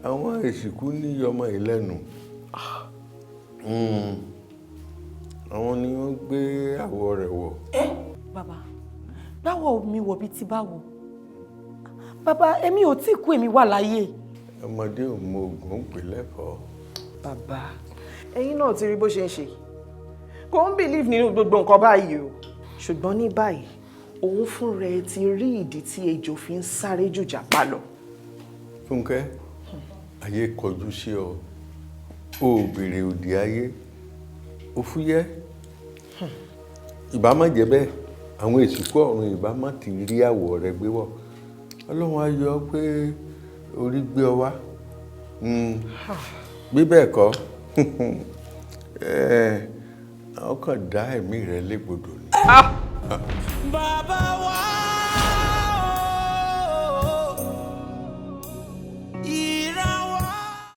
Àwọn èsìkú ní yọmọ ìlẹ́nu. Àwọn ni wọ́n gbé àwọ̀ rẹ̀ wọ̀. Bàbá, báwo mi wọ̀ bíi ti báwo? Bàbá, èmi ò tí kú, èmi wà láyé. Ọmọdé ò mọ oògùn ń pè lẹ́fọ̀ọ́. Bàbá, ẹ̀yin náà ti rí bó ṣe ń ṣe. Kò ń believe nínú gbogbo nǹkan báyìí o. Ṣùgbọ́n ní báyìí, òun fúnra ẹ̀ ti rí ìdí tí ejò fi ń sáré jù jàpá lọ. Fúnkẹ́, ayé kọjú sí ọ, o ò béèrè òdì ayé, ó fúyẹ́. Ìbá má jẹ́ bẹ́ẹ̀, àwọn èsìkú ọ̀run ìbá má ti rí àwọ̀ rẹ gbé wọ̀. Ọlọ́run á yọ ọ́ pé orí gbé ọ wá. Bí bẹ́ẹ̀ kọ́, àwọn kan dá ẹ̀mí rẹ légbodò ni. Bàbá wa.